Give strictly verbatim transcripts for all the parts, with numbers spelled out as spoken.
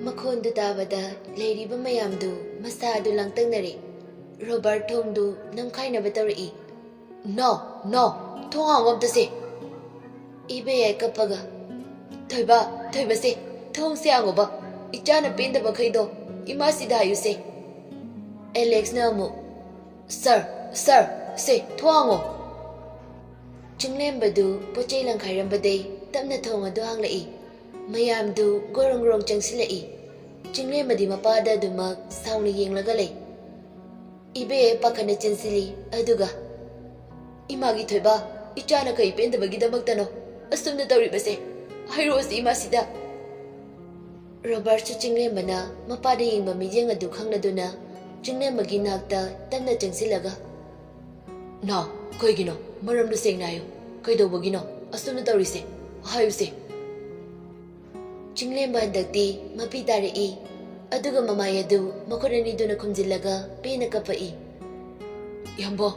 ꯃꯈꯣꯟꯗꯨ ꯇꯥꯕꯗ ꯂꯩꯔꯤꯕ ꯃꯌꯥꯝꯗꯨ ꯃꯁꯥ ꯑꯗꯨ ꯂꯥꯡꯇꯛꯅꯔꯦ꯫ ꯔꯣꯕꯥꯔꯠ ꯊꯣꯡꯗꯨ ꯅꯝꯈꯥꯏꯅꯕ ꯇꯧꯔꯛꯏ꯫ "ꯅꯣ, ꯅꯣ, ꯊꯣꯡ ꯍꯥꯡꯉꯣ ꯑꯝꯇ ꯁꯦ!" ꯏꯕꯦꯌꯥꯏ ꯀꯞꯄꯒ, "ꯊꯣꯏꯕ, ꯊꯣꯏꯕꯁꯦ, ꯊꯣꯡꯁꯦ ꯍꯥꯡꯉꯣꯕ꯫ ꯏꯆꯥꯅ ꯄꯦꯟꯗꯕꯈꯩꯗꯣ ꯏꯃꯥꯁꯤꯗ ꯍꯥꯏꯌꯨꯁꯦ꯫" ꯑꯦꯂꯦꯛꯁꯅ ꯑꯃꯨꯛ, "ꯁꯔ, ꯁꯔ, ꯁꯦ, ꯊꯣꯡ ꯍꯥꯡꯉꯣ!" ꯆꯤꯡꯂꯦꯝꯕꯗꯨ ꯄꯣꯠ ꯆꯩ ꯂꯪꯈꯥꯏꯔꯝꯕꯗꯩ ꯇꯞꯅ ꯊꯣꯡ ꯑꯗꯨ ꯍꯥꯡꯂꯛꯏ꯫ ꯃꯌꯥꯝꯗꯨ ꯒꯣꯔꯣꯡ ꯒꯣꯔꯣꯡ ꯆꯪꯁꯤꯜꯂꯛꯏ꯫ ꯆꯤꯡꯂꯦꯝꯕꯗꯤ ꯃꯄꯥꯗ ꯑꯗꯨꯃꯛ ꯁꯥꯎꯅ ꯌꯦꯡꯂꯒ ꯂꯩ꯫ ꯏꯕꯦ ꯄꯥꯈꯠꯅ ꯆꯦꯟꯁꯤꯜꯂꯤ, ꯑꯗꯨꯒ, "ꯏꯃꯥꯒꯤ ꯊꯣꯏꯕ, ꯏꯆꯥꯅ ꯀꯩ ꯄꯦꯟꯗꯕꯒꯤꯗꯃꯛꯇꯅꯣ ꯑꯁꯨꯝꯅ ꯇꯧꯔꯤꯕꯁꯦ? ꯍꯥꯏꯔꯛꯑꯣꯁꯤ ꯏꯃꯥꯁꯤꯗ!" ꯔꯣꯕꯥꯔꯠꯁꯨ ꯆꯤꯡꯂꯦꯝꯕꯅ ꯃꯄꯥꯗ ꯌꯦꯡꯕ ꯃꯤꯠꯌꯦꯡ ꯑꯗꯨ ꯈꯪꯂꯗꯨꯅ ꯆꯤꯡꯂꯦꯝꯕꯒꯤ ꯅꯥꯛꯇ ꯇꯞꯅ ꯆꯪꯁꯤꯜꯂꯒ, "ꯅꯥꯎ, ꯀꯩꯒꯤꯅꯣ? ꯃꯔꯝꯗꯨ ꯁꯦꯡꯅ ꯍꯥꯏꯌꯨ꯫ ꯀꯩꯗꯧꯕꯒꯤꯅꯣ ꯑꯁꯨꯝꯅ ꯇꯧꯔꯤꯁꯦ? ꯍꯥꯏꯌꯨꯁꯦ!" ꯆꯤꯡꯂꯦꯝꯕ ꯍꯟꯗꯛꯇꯤ ꯃꯄꯤ ꯇꯥꯔꯛꯏ, ꯑꯗꯨꯒ ꯃꯃꯥꯏ ꯑꯗꯨ ꯃꯈꯨꯠ ꯑꯅꯤꯗꯨꯅ ꯈꯨꯝꯖꯤꯜꯂꯒ ꯄꯦꯟꯅ ꯀꯞꯄꯛꯏ꯫ "ꯏꯌꯥꯝꯕ,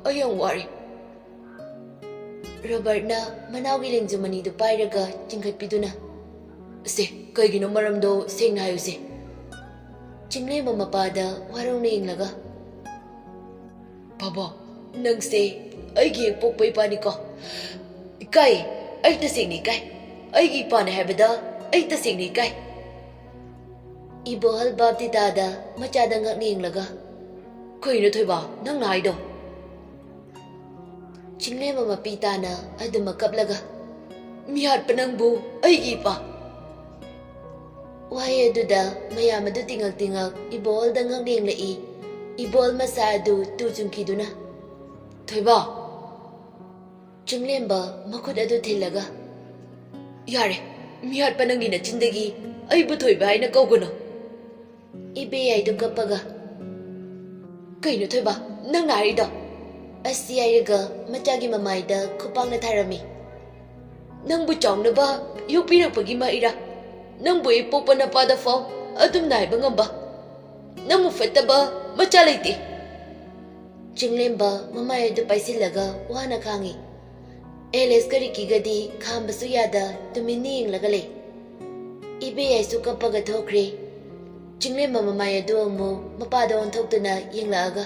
ꯑꯩ ꯌꯥꯝ ꯋꯥꯔꯦ꯫" ꯔꯣꯕꯥꯔꯠꯅ ꯃꯅꯥꯎꯒꯤ ꯂꯦꯡꯖꯨꯝ ꯑꯅꯤꯗꯨ ꯄꯥꯏꯔꯒ ꯆꯤꯡꯈꯠꯄꯤꯗꯨꯅ, "ꯁꯦ, ꯀꯩꯒꯤꯅꯣ ꯃꯔꯝꯗꯣ ꯁꯦꯡꯅ ꯍꯥꯏꯌꯨꯁꯦ?" ꯆꯤꯡꯂꯦꯝꯕ ꯃꯄꯥꯗ ꯋꯥꯔꯧꯅ ꯌꯦꯡꯂꯒ, "ꯕꯥꯕꯥ, ꯅꯪꯁꯦ ꯑꯩꯒꯤ ꯍꯦꯛ ꯄꯣꯛꯄ ꯏꯄꯥꯅꯤꯀꯣ꯫ ꯏꯀꯥꯏ, ꯑꯩ ꯇꯁꯦꯡꯅ ꯏꯀꯥꯏ꯫ ꯑꯩꯒꯤ ꯏꯄꯥꯅꯤ ꯍꯥꯏꯕꯗ ꯑꯩ ꯇꯁꯦꯡꯅ ꯏꯀꯥꯏ꯫" ꯏꯕꯣꯍꯜ ꯕꯥꯞꯇꯤꯇꯥꯗ ꯃꯆꯥꯗ ꯉꯛꯅ ꯌꯦꯡꯂꯒ, "ꯀꯩꯅꯣ ꯊꯣꯏꯕ, ꯅꯪꯅ ꯍꯥꯏꯗꯣ?" ꯆꯤꯡꯂꯦꯝꯕ ꯃꯄꯤ ꯇꯥꯅ ꯑꯗꯨꯃꯛ ꯀꯞꯂꯒ, "ꯃꯤꯍꯥꯠꯄ ꯅꯪꯕꯨ ꯑꯩꯒꯤ ꯏꯄꯥ!" ꯋꯥꯍꯩ ꯑꯗꯨꯗ ꯃꯌꯥꯝ ꯑꯗꯨ ꯇꯤꯉꯛ ꯇꯤꯉꯛ ꯏꯕꯣꯍꯜꯗ ꯉꯛꯅ ꯌꯦꯡꯂꯛꯏ꯫ ꯏꯕꯣꯍꯜ ꯃꯁꯥ ꯑꯗꯨ ꯇꯨ ꯆꯨꯡꯈꯤꯗꯨꯅ, "ꯊꯣꯏꯕ!" ꯆꯤꯡꯂꯦꯝꯕ ꯃꯈꯨꯠ ꯑꯗꯨ ꯊꯤꯜꯂꯒ, "ꯌꯥꯔꯦ, ꯃꯤꯍꯥꯠꯄ ꯅꯪꯒꯤ ꯅꯆꯤꯟꯗꯒꯤ ꯑꯩꯕꯨ ꯊꯣꯏꯕ ꯍꯥꯏꯅ ꯀꯧꯒꯅꯨ꯫" ꯏꯕꯦꯌꯥꯏꯗꯨ ꯀꯞꯄꯒ, "ꯀꯩꯅꯣ ꯊꯣꯏꯕ, ꯅꯪꯅ ꯍꯥꯏꯔꯤꯗꯣ?" ꯑꯁꯤ ꯍꯥꯏꯔꯒ ꯃꯆꯥꯒꯤ ꯃꯃꯥꯏꯗ ꯈꯨꯄꯥꯛꯅ ꯊꯥꯔꯝꯃꯤ꯫ "ꯅꯪꯕꯨ ꯆꯥꯎꯅꯕ ꯌꯣꯛꯄꯤꯔꯛꯄꯒꯤ ꯃꯍꯩꯔꯥ? ꯅꯪꯕꯨ ꯍꯦꯛ ꯄꯣꯛꯄ ꯅꯄꯥꯗ ꯐꯥꯎ ꯑꯗꯨꯝꯅ ꯍꯥꯏꯕ ꯉꯝꯕ ꯅꯪꯕꯨ ꯐꯠꯇꯕ ꯃꯆꯥ ꯂꯩꯇꯦ꯫" ꯆꯤꯡꯂꯦꯝꯕ ꯃꯃꯥꯏ ꯑꯗꯨ ꯄꯥꯏꯁꯤꯜꯂꯒ ꯋꯥꯅ ꯈꯥꯡꯉꯤ꯫ ꯑꯦꯂꯦꯛꯁꯀ ꯔꯤꯀꯤꯒꯗꯤ ꯈꯥꯝꯕꯁꯨ ꯌꯥꯗ ꯇꯨꯃꯤꯟꯅ ꯌꯦꯡꯂꯒ ꯂꯩ꯫ ꯏꯕꯦꯌꯥꯏꯁꯨ ꯀꯞꯄꯒ ꯊꯣꯛꯈ꯭ꯔꯦ꯫ ꯆꯤꯡꯂꯦꯝꯕ ꯃꯃꯥꯏ ꯑꯗꯨ ꯑꯃꯨꯛ ꯃꯄꯥꯗ ꯑꯣꯟꯊꯣꯛꯇꯨꯅ ꯌꯦꯡꯂꯛꯑꯒ,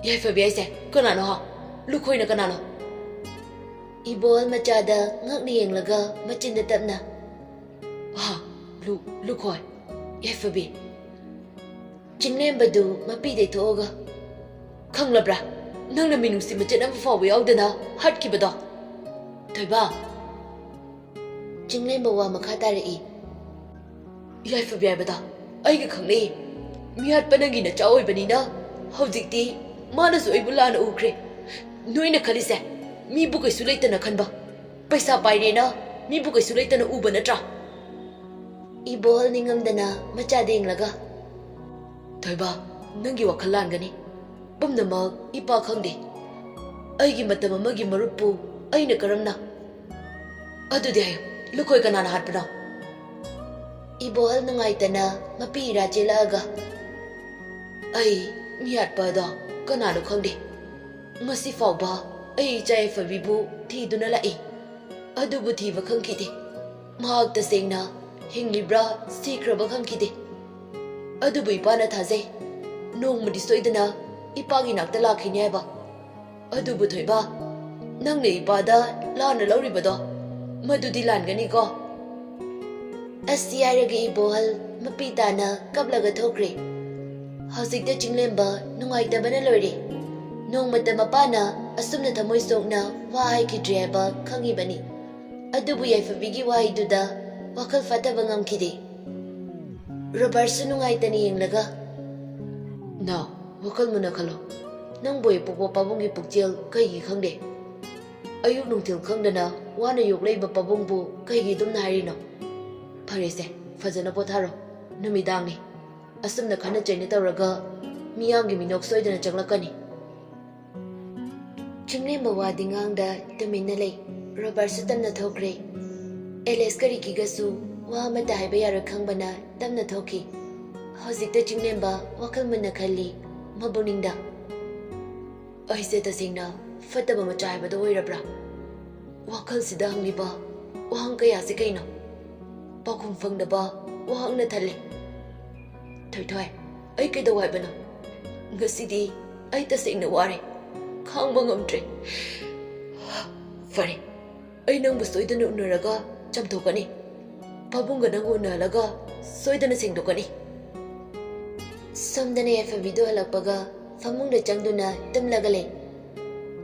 "ꯌꯥꯏꯐꯕꯤ ꯍꯥꯏꯁꯦ ꯀꯅꯥꯅꯣ ꯍꯥ? ꯂꯨꯈꯣꯏꯅ ꯀꯅꯥꯅꯣ?" ꯏꯕꯣꯍꯜ ꯃꯆꯥꯗ ꯉꯛꯅ ꯌꯦꯡꯂꯒ ꯃꯆꯤꯟꯗ ꯇꯞꯅ, "ꯍꯥ, ꯂꯨ-, ꯂꯨꯈꯣꯏ, ꯌꯥꯏꯐꯕꯤ?" ꯆꯤꯡꯂꯦꯝꯕꯗꯨ ꯃꯄꯤ ꯇꯩꯊꯣꯛꯑꯒ, "ꯈꯪꯂꯕ꯭ꯔꯥ? ꯅꯪꯅ ꯃꯤꯅꯨꯡꯁꯤ ꯃꯆꯦꯠ ꯑꯃ ꯐꯥꯎꯕ ꯌꯥꯎꯗꯅ ꯍꯥꯠꯈꯤꯕꯗꯣ?" "ꯊꯣꯏꯕ!" ꯆꯤꯡꯂꯦꯝꯕ ꯋꯥ ꯃꯈꯥ ꯇꯥꯔꯛꯏ꯫ "ꯌꯥꯏꯐꯕꯤ ꯍꯥꯏꯕꯗꯣ ꯑꯩꯒ ꯈꯪꯅꯩ꯫ ꯃꯤꯍꯥꯠꯄ ꯅꯪꯒꯤ ꯅꯆꯥ ꯑꯣꯏꯕꯅꯤꯅ ꯍꯧꯖꯤꯛꯇꯤ ꯃꯥꯅꯁꯨ ꯑꯩꯕꯨ ꯂꯥꯟꯅ ꯎꯈ꯭ꯔꯦ꯫ ꯅꯣꯏꯅ ꯈꯜꯂꯤꯁꯦ ꯃꯤꯕꯨ ꯀꯩꯁꯨ ꯂꯩꯇꯅ ꯈꯟꯕ, ꯄꯩꯁꯥ ꯄꯥꯏꯔꯦꯅ ꯃꯤꯕꯨ ꯀꯩꯁꯨ ꯂꯩꯇꯅ ꯎꯕ ꯅꯠꯇ꯭ꯔꯥ?" ꯏꯕꯣꯍꯜ ꯅꯤꯡꯉꯝꯗꯅ ꯃꯆꯥꯗ ꯌꯦꯡꯂꯒ, "ꯊꯣꯏꯕ, ꯅꯪꯒꯤ ꯋꯥꯈꯜ ꯂꯥꯟꯒꯅꯤ꯫ ꯄꯨꯝꯅꯃꯛ ꯏꯄꯥ ꯈꯪꯗꯦ꯫ ꯑꯩꯒꯤ ꯃꯇꯝ ꯑꯃꯒꯤ ꯃꯔꯨꯞꯄꯨ ꯑꯩꯅ ꯀꯔꯝꯅ?" "ꯑꯗꯨꯗꯤ ꯍꯥꯏꯌꯨ, ꯂꯨꯈꯣꯏ ꯀꯅꯥꯅ ꯍꯥꯠꯄꯅꯣ?" ꯏꯕꯣꯍꯜ ꯅꯨꯡꯉꯥꯏꯇꯅ ꯃꯄꯤ ꯏꯔꯥ ꯆꯦꯜꯂꯛꯑꯒ, "ꯑꯩ ꯃꯤ ꯍꯥꯠꯄ ꯑꯗꯣ ꯀꯅꯥꯅꯣ ꯈꯪꯗꯦ꯫ ꯉꯁꯤ ꯐꯥꯎꯕ ꯑꯩ ꯏꯆꯥ ꯌꯥꯏꯐꯕꯤꯕꯨ ꯊꯤꯗꯨꯅ ꯂꯥꯛꯏ꯫ ꯑꯗꯨꯕꯨ ꯊꯤꯕ ꯈꯪꯈꯤꯗꯦ꯫ ꯃꯍꯥꯛ ꯇꯁꯦꯡꯅ ꯍꯤꯡꯂꯤꯕ꯭ꯔꯥ ꯁꯤꯈ꯭ꯔꯕ ꯈꯪꯈꯤꯗꯦ꯫ ꯑꯗꯨꯕꯨ ꯏꯄꯥꯅ ꯊꯥꯖꯩ, ꯅꯣꯡꯃꯗꯤ ꯁꯣꯏꯗꯅ ꯏꯄꯥꯒꯤ ꯅꯥꯛꯇ ꯂꯥꯛꯈꯤꯅꯤ ꯍꯥꯏꯕ꯫ ꯑꯗꯨꯕꯨ ꯊꯣꯏꯕ, ꯅꯪꯅ ꯏꯄꯥꯗ ꯂꯥꯟꯅ ꯂꯧꯔꯤꯕꯗꯣ, ꯃꯗꯨꯗꯤ ꯂꯥꯟꯒꯅꯤꯀꯣ?" ꯑꯁꯤ ꯍꯥꯏꯔꯒ ꯏꯕꯣꯍꯜ ꯃꯄꯤ ꯇꯥꯅ ꯀꯞꯂꯒ ꯊꯣꯛꯈ꯭ꯔꯦ꯫ ꯍꯧꯖꯤꯛꯇ ꯆꯤꯡꯂꯦꯝꯕ ꯅꯨꯡꯉꯥꯏꯇꯕꯅ ꯂꯣꯏꯔꯦ꯫ ꯅꯣꯡꯃꯇ ꯃꯄꯥꯅ ꯑꯁꯨꯝꯅ ꯊꯃꯣꯏ ꯁꯣꯛꯅ ꯋꯥ ꯍꯥꯏꯈꯤꯗ꯭ꯔꯦ ꯍꯥꯏꯕ ꯈꯪꯉꯤꯕꯅꯤ꯫ ꯑꯗꯨꯕꯨ ꯌꯥꯏꯐꯕꯤꯒꯤ ꯋꯥꯍꯩꯗꯨꯗ ꯋꯥꯈꯜ ꯐꯥꯊꯕ ꯉꯝꯈꯤꯗꯦ꯫ ꯔꯣꯕꯥꯔꯠꯁꯨ ꯅꯨꯡꯉꯥꯏꯇꯅ ꯌꯦꯡꯂꯒ, "ꯅꯥꯎ, ꯋꯥꯈꯜ ꯃꯨꯟꯅ ꯈꯜꯂꯣ꯫ ꯅꯪꯕꯨ ꯍꯦꯛ ꯄꯣꯛꯄ ꯄꯥꯕꯨꯡꯒꯤ ꯄꯨꯛꯆꯦꯜ ꯀꯩꯒꯤ ꯈꯪꯗꯦ? ꯑꯌꯨꯛ ꯅꯨꯡꯊꯤꯜ ꯈꯪꯗꯅ ꯋꯥꯅ ꯌꯣꯛꯂꯛꯏꯕ ꯄꯥꯕꯨꯡꯕꯨ ꯀꯩꯒꯤ ꯑꯗꯨꯝꯅ ꯍꯥꯏꯔꯤꯅꯣ? ꯐꯔꯦꯁꯦ, ꯐꯖꯅ ꯄꯣꯊꯥꯔꯣ꯫ ꯅꯨꯃꯤꯗꯥꯡꯅꯤ꯫ ꯑꯁꯨꯝꯅ ꯈꯠꯅ ꯆꯩꯅ ꯇꯧꯔꯒ ꯃꯤꯌꯥꯝꯒꯤ ꯃꯤꯅꯣꯛ ꯁꯣꯏꯗꯅ ꯆꯪꯂꯛꯀꯅꯤ꯫" ꯆꯤꯡꯂꯦꯝꯕ ꯋꯥꯗꯤ ꯉꯥꯡꯗ ꯇꯨꯃꯤꯟꯅ ꯂꯩ꯫ ꯔꯣꯕꯥꯔꯠꯁꯨ ꯇꯞꯅ ꯊꯣꯛꯈ꯭ꯔꯦ꯫ ꯑꯦꯂꯦꯛꯁꯀ ꯔꯤꯀꯤꯒꯁꯨ ꯋꯥ ꯑꯃꯠꯇ ꯍꯥꯏꯕ ꯌꯥꯔꯣꯏ ꯈꯪꯕꯅ ꯇꯞꯅ ꯊꯣꯛꯈꯤ꯫ ꯍꯧꯖꯤꯛꯇ ꯆꯤꯡꯂꯦꯝꯕ ꯋꯥꯈꯜ ꯃꯨꯟꯅ ꯈꯜꯂꯤ꯫ ꯃꯄꯨꯛꯅꯤꯡꯗ, "ꯑꯩꯁꯦ ꯇꯁꯦꯡꯅ ꯐꯠꯇꯕ ꯃꯆꯥ ꯍꯥꯏꯕꯗꯣ ꯑꯣꯏꯔꯕ꯭ꯔꯥ? ꯋꯥꯈꯜꯁꯤꯗ ꯍꯪꯂꯤꯕ ꯋꯥꯍꯪ ꯀꯌꯥꯁꯤ ꯀꯩꯅꯣ? ꯄꯥꯎꯈꯨꯝ ꯐꯪꯗꯕ ꯋꯥꯍꯪꯅ ꯊꯜꯂꯦ꯫ "ꯊꯣꯏꯊꯣꯏ, ꯑꯩ ꯀꯩꯗꯧ ꯍꯥꯏꯕꯅꯣ? ꯉꯁꯤꯗꯤ ꯑꯩ ꯇꯁꯦꯡꯅ ꯋꯥꯔꯦ, ꯈꯥꯡꯕ ꯉꯝꯗ꯭ꯔꯦ꯫ ꯐꯔꯦ, ꯑꯩ ꯅꯪꯕꯨ ꯁꯣꯏꯗꯅ ꯎꯅꯔꯒ ꯆꯥꯝꯊꯣꯛꯀꯅꯤ꯫ ꯄꯥꯕꯨꯡꯒ ꯅꯪ ꯎꯅꯍꯜꯂꯒ ꯁꯣꯏꯗꯅ ꯁꯦꯡꯗꯣꯛꯀꯅꯤ꯫" ꯁꯣꯝꯗꯅ ꯌꯥꯏꯐꯕꯤꯗꯨ ꯍꯜꯂꯛꯄꯒ ꯐꯃꯨꯡꯗ ꯆꯪꯗꯨꯅ ꯇꯨꯝꯂꯒ ꯂꯩ꯫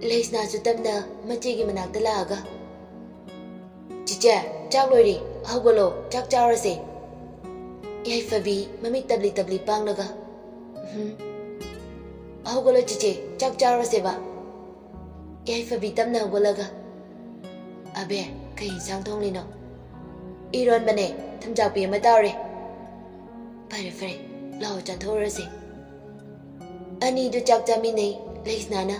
ꯂꯩꯁꯅꯥꯁꯨ ꯇꯞꯅ ꯃꯆꯦꯒꯤ ꯃꯅꯥꯛꯇ ꯂꯥꯛꯑꯒ, "ꯆꯤꯆꯦ, ꯆꯥꯛ ꯂꯣꯏꯔꯤ, ꯍꯧꯒꯠꯂꯣ, ꯆꯥꯛ ꯆꯥꯔꯁꯦ꯫" ꯌꯥꯏꯐꯕꯤ ꯃꯃꯤꯠ ꯇꯞꯂꯤ ꯇꯞꯂꯤ ꯄꯥꯡꯂꯒ, "ꯎꯝ, ꯍꯧꯒꯠꯂꯣ ꯆꯤꯆꯦ, ꯆꯥꯛ ꯆꯥꯔꯁꯦꯕ꯫" ꯌꯥꯏꯐꯕꯤ ꯇꯞꯅ ꯍꯧꯒꯠꯂꯒ, "ꯑꯕꯦ, ꯀꯩ ꯏꯟꯁꯥꯡ ꯊꯣꯡꯂꯤꯅꯣ?" "ꯏꯔꯣꯟꯕꯅꯦ, ꯊꯨꯝꯖꯥꯛꯄꯤ ꯑꯃ ꯇꯥꯎꯔꯦ꯫" "ꯐꯔꯦ ꯐꯔꯦ, ꯂꯥꯛꯑꯣ ꯆꯥꯊꯣꯛꯎꯔꯁꯦ꯫" ꯑꯅꯤꯗꯨ ꯆꯥꯛ ꯆꯥꯃꯤꯟꯅꯩ꯫ ꯂꯩꯁꯅꯥꯅ,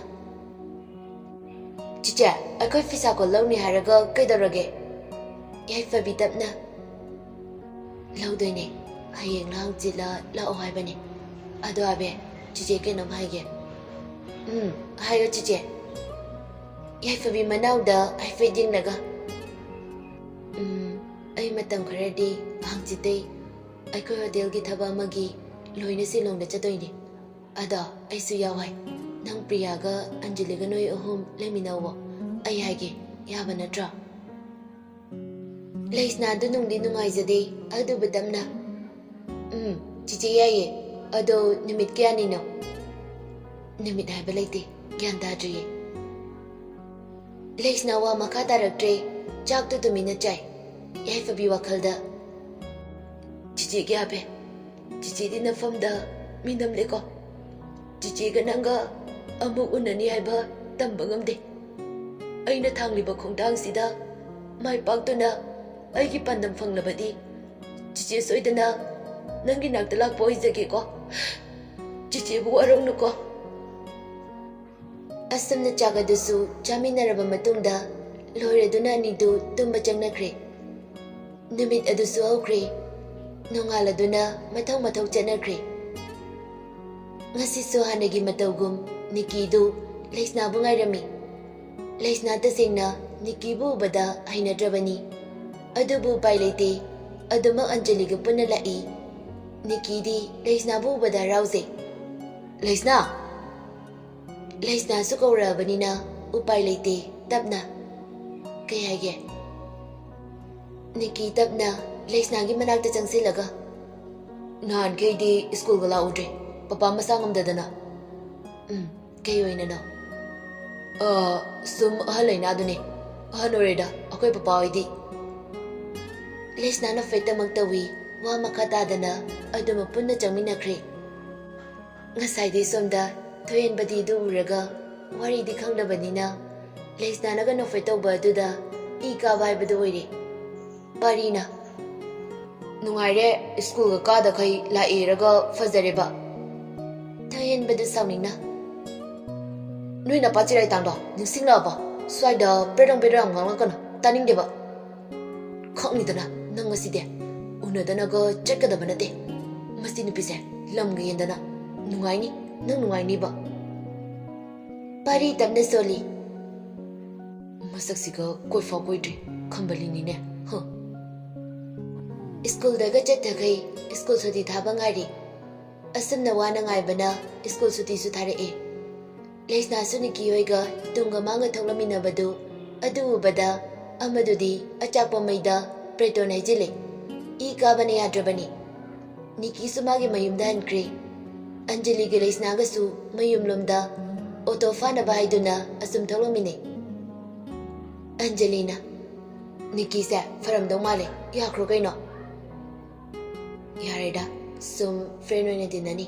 "ꯆꯤꯆꯦ, ꯑꯩꯈꯣꯏ ꯐꯤꯁꯥꯀꯣꯜ ꯂꯧꯅꯤ ꯍꯥꯏꯔꯒ ꯀꯩꯗꯧꯔꯒꯦ?" ꯌꯥꯏꯐꯕꯤ ꯇꯞꯅ, "ꯂꯧꯗꯣꯏꯅꯦ, ꯍꯌꯦꯡꯂ ꯍꯪꯆꯤꯠꯂ ꯂꯥꯛꯑꯣ ꯍꯥꯏꯕꯅꯦ꯫ ꯑꯗꯣ ꯑꯕꯦ, ꯆꯤꯆꯦ ꯀꯩꯅꯣꯝ ꯍꯥꯏꯒꯦ꯫" "ꯎꯝ, ꯍꯥꯏꯌꯣ ꯆꯤꯆꯦ꯫" ꯌꯥꯏꯐꯕꯤ ꯃꯅꯥꯎꯗ ꯍꯥꯏꯐꯦꯠ ꯌꯦꯡꯂꯒ, "ꯎꯝ, ꯑꯩ ꯃꯇꯝ ꯈꯔꯗꯤ ꯍꯪꯆꯤꯠꯇꯩ ꯑꯩꯈꯣꯏ ꯍꯣꯇꯦꯜꯒꯤ ꯊꯕꯛ ꯑꯃꯒꯤ ꯂꯣꯏꯅ ꯁꯤꯂꯣꯡꯗ ꯆꯠꯇꯣꯏꯅꯦ꯫ ꯑꯗꯣ ꯑꯩꯁꯨ ꯌꯥꯎ ꯍꯥꯏ꯫ ꯅꯪ ꯄ꯭ꯔꯤꯌꯥꯒ ꯑꯟꯖꯂꯤꯒ ꯅꯣꯏ ꯑꯍꯨꯝ ꯂꯩꯃꯤꯟꯅꯧꯋꯣ꯫ ꯑꯩ ꯍꯥꯏꯒꯦ, ꯌꯥꯕ ꯅꯠꯇ꯭ꯔꯣ?" ꯂꯩꯁꯅꯥꯗꯨ ꯅꯨꯡꯗꯤ ꯅꯨꯡꯉꯥꯏꯖꯗꯦ, ꯑꯗꯨꯕꯨ ꯇꯞꯅ, "ꯎꯝ, ꯆꯤꯆꯦ ꯌꯥꯏꯌꯦ꯫ ꯑꯗꯣ ꯅꯨꯃꯤꯠ ꯀꯌꯥꯅꯤꯅꯣ?" "ꯅꯨꯃꯤꯠ ꯍꯥꯏꯕ ꯂꯩꯇꯦ, ꯒ꯭ꯌꯥꯟ ꯇꯥꯗ꯭ꯔꯤꯌꯦ꯫" ꯂꯩꯁꯅꯥ ꯋꯥ ꯃꯈꯥ ꯇꯥꯔꯛꯇ꯭ꯔꯦ, ꯆꯥꯛꯇꯨ ꯇꯨꯃꯤꯟꯅ ꯆꯥꯏ꯫ ꯌꯥꯏꯐꯕꯤ ꯋꯥꯈꯜꯗ, "ꯆꯤꯆꯦꯒꯤ ꯑꯕꯦ, ꯆꯤꯆꯦꯗꯤ ꯅꯐꯝꯗ ꯃꯤ ꯅꯝꯂꯦꯀꯣ꯫ ꯆꯤꯆꯦꯒ ꯅꯪꯒ ꯑꯃꯨꯛ ꯎꯅꯅꯤ ꯍꯥꯏꯕ ꯇꯝꯕ ꯉꯝꯗꯦ꯫ ꯑꯩꯅ ꯊꯥꯡꯂꯤꯕ ꯈꯣꯡꯊꯥꯡꯁꯤꯗ ꯃꯥꯏ ꯄꯥꯛꯇꯨꯅ ꯑꯩꯒꯤ ꯄꯥꯟꯗꯝ ꯐꯪꯂꯕꯗꯤ ꯆꯤꯆꯦ ꯁꯣꯏꯗꯅ ꯅꯪꯒꯤ ꯅꯥꯛꯇ ꯂꯥꯛꯄ ꯑꯣꯏꯖꯒꯦꯀꯣ꯫ ꯆꯤꯆꯦꯕꯨ ꯋꯥꯔꯧꯅꯨꯀꯣ꯫" ꯑꯁꯨꯝꯅ ꯆꯥꯛ ꯑꯗꯨꯁꯨ ꯆꯥꯃꯤꯟꯅꯔꯕ ꯃꯇꯨꯡꯗ ꯂꯣꯏꯔꯗꯨꯅ ꯑꯅꯤꯗꯨ ꯇꯨꯝꯕ ꯆꯪꯅꯈ꯭ꯔꯦ꯫ ꯅꯨꯃꯤꯠ ꯑꯗꯨꯁꯨ ꯍꯧꯈ꯭ꯔꯦ꯫ ꯅꯣꯡꯉꯥꯜꯂꯗꯨꯅ ꯃꯊꯧ ꯃꯊꯧ ꯆꯠꯅꯈ꯭ꯔꯦ꯫ ꯉꯁꯤꯁꯨ ꯍꯥꯟꯅꯒꯤ ꯃꯇꯧꯒꯨꯝ ꯅꯤꯀꯤꯗꯨ ꯂꯩꯁꯅꯥꯕꯨ ꯉꯥꯏꯔꯝꯃꯤ꯫ ꯂꯩꯁꯅꯥ ꯇꯁꯦꯡꯅ ꯅꯤꯀꯤꯕꯨ ꯎꯕꯗ ꯍꯩꯅꯗ꯭ꯔꯕꯅꯤ꯫ ꯑꯗꯨꯕꯨ ꯎꯄꯥꯏ ꯂꯩꯇꯦ꯫ ꯑꯗꯨꯃꯛ ꯑꯟꯖꯂꯤꯒ ꯄꯨꯟꯅ ꯂꯥꯛꯏ꯫ ꯅꯤꯀꯤꯗꯤ ꯂꯩꯁꯅꯥꯕꯨ ꯎꯕꯗ ꯍꯔꯥꯎꯖꯩ꯫ "ꯂꯩꯁꯅꯥ!" ꯂꯩꯁꯅꯥꯁꯨ ꯀꯧꯔꯛꯑꯕꯅꯤꯅ ꯎꯄꯥꯏ ꯂꯩꯇꯦ, ꯇꯞꯅ꯫ "ꯀꯩ ꯍꯥꯏꯒꯦ?" ꯅꯤꯀꯤ ꯇꯞꯅ ꯂꯩꯁꯅꯥꯒꯤ ꯃꯅꯥꯛꯇ ꯆꯪꯁꯤꯜꯂꯒ, "ꯅꯍꯥꯟꯈꯩꯗꯤ ꯁ꯭ꯀꯨꯜꯒ ꯂꯥꯛꯎꯗ꯭ꯔꯦ, ꯄꯄꯥ ꯃꯁꯥ ꯉꯝꯗꯗꯅ꯫" "ꯎꯝ, ꯀꯩ ꯑꯣꯏꯅꯅꯣ?" "ꯑ, ꯁꯨꯝ ꯑꯍꯜ ꯂꯩꯅꯥꯗꯨꯅꯦ, ꯑꯍꯟ ꯑꯣꯏꯔꯦꯗ ꯑꯩꯈꯣꯏ ꯄꯄꯥ ꯍꯣꯏꯗꯤ꯫" ꯂꯩꯁꯅꯥꯅ ꯐꯦꯠꯇꯃꯛ ꯇꯧꯏ, ꯋꯥ ꯃꯈꯥ ꯇꯥꯗꯅ ꯑꯗꯨꯃꯛ ꯄꯨꯟꯅ ꯆꯪꯃꯤꯟꯅꯈ꯭ꯔꯦ꯫ ꯉꯁꯥꯏꯗꯩ ꯁꯣꯝꯗ ꯊꯣꯏꯍꯦꯟꯕꯗꯤ ꯑꯗꯨ ꯎꯔꯒ ꯋꯥꯔꯤꯗꯤ ꯈꯪꯗꯕꯅꯤꯅ ꯂꯩꯁꯅꯥꯅꯒ ꯅꯣꯛꯐꯦꯠ ꯇꯧꯕ ꯑꯗꯨꯗ ꯏ ꯀꯥꯕ ꯍꯥꯏꯕꯗꯨ ꯑꯣꯏꯔꯦ꯫ ꯄꯥꯔꯤꯅ, "ꯅꯨꯡꯉꯥꯏꯔꯦ, ꯁ꯭ꯀꯨꯜꯒ ꯀꯥꯗꯈꯩ ꯂꯥꯛꯑꯦꯔꯒ ꯐꯖꯔꯦꯕ꯫" ꯊꯣꯏꯍꯦꯟꯕꯗꯨ ꯁꯥꯎꯅꯤꯡꯅ, "ꯅꯣꯏ ꯅꯄꯥ ꯆꯤꯔꯥꯏ ꯇꯥꯡꯗꯣ ꯅꯤꯡꯁꯤꯡꯂꯛꯑꯕꯣ? ꯁ꯭ꯋꯥꯏꯗ ꯄꯦꯗ꯭ꯔꯪ ꯄꯦꯗ꯭ꯔꯪ ꯉꯥꯡꯂꯛꯀꯅꯨ, ꯇꯥꯅꯤꯡꯗꯦꯕ꯫ ꯈꯪꯅꯤꯗꯅ ꯅꯪ ꯉꯁꯤꯗꯤ꯫ ꯎꯅꯗꯅꯒ ꯆꯠꯀꯗꯕ ꯅꯠꯇꯦ꯫ ꯃꯁꯤ ꯅꯨꯄꯤꯁꯦ ꯂꯝꯒ ꯍꯦꯟꯗꯅ꯫ ꯅꯨꯡꯉꯥꯏꯅꯤ, ꯅꯪ ꯅꯨꯡꯉꯥꯏꯅꯤꯕ꯫" ꯄꯥꯔꯤ ꯇꯞꯅ ꯁꯣꯜꯂꯤ꯫ "ꯃꯁꯛꯁꯤꯒ ꯀꯣꯏꯐꯥꯎ ꯀꯣꯏꯗ꯭ꯔꯤ, ꯈꯝꯕꯂꯤꯅꯤꯅꯦ꯫ ꯍ꯫" ꯁ꯭ꯀꯨꯜꯗꯒ ꯆꯠꯊꯈꯩ ꯁ꯭ꯀꯨꯜ ꯁꯨꯇꯤ ꯊꯥꯕ ꯉꯥꯏꯔꯤ꯫ ꯑꯁꯨꯝꯅ ꯋꯥꯅ ꯉꯥꯏꯕꯅ ꯁ꯭ꯀꯨꯜ ꯁꯨꯇꯤꯁꯨ ꯊꯥꯔꯛꯑꯦ꯫ ꯂꯩꯁꯅꯥꯁꯨ ꯅꯤꯀꯤ ꯍꯣꯏꯒ ꯇꯨꯡꯒ ꯃꯥꯡꯒ ꯊꯣꯛꯂꯝꯃꯤꯟꯅꯕꯗꯨ ꯑꯗꯨ ꯎꯕꯗ ꯑꯃꯗꯨꯗꯤ ꯑꯆꯥꯛꯄ ꯃꯩꯗ ꯄ꯭ꯔꯦꯇꯣꯟ ꯍꯩꯖꯤꯜꯂꯦ꯫ ꯏ ꯀꯥꯕꯅ ꯌꯥꯗ꯭ꯔꯕꯅꯤ꯫ ꯅꯤꯀꯤꯁꯨ ꯃꯥꯒꯤ ꯃꯌꯨꯝꯗ ꯍꯟꯈ꯭ꯔꯦ꯫ ꯑꯟꯖꯂꯤꯒ ꯂꯩꯁꯅꯥꯒꯁꯨ ꯃꯌꯨꯝꯂꯣꯝꯗ ꯑꯣꯇꯣ ꯐꯥꯅꯕ ꯍꯥꯏꯗꯨꯅ ꯑꯁꯨꯝ ꯊꯣꯛꯂꯝꯃꯤꯅꯦ꯫ ꯑꯟꯖꯂꯤꯅ, "ꯅꯤꯀꯤꯁꯦ ꯐꯔꯝꯗꯧ ꯃꯥꯜꯂꯦ, ꯌꯥꯈ꯭ꯔꯣ ꯀꯩꯅꯣ?" "ꯌꯥꯔꯦꯗ, ꯁꯨꯝ ꯐ꯭ꯔꯦꯟ ꯑꯣꯏꯅ ꯇꯤꯟꯅꯅꯤ,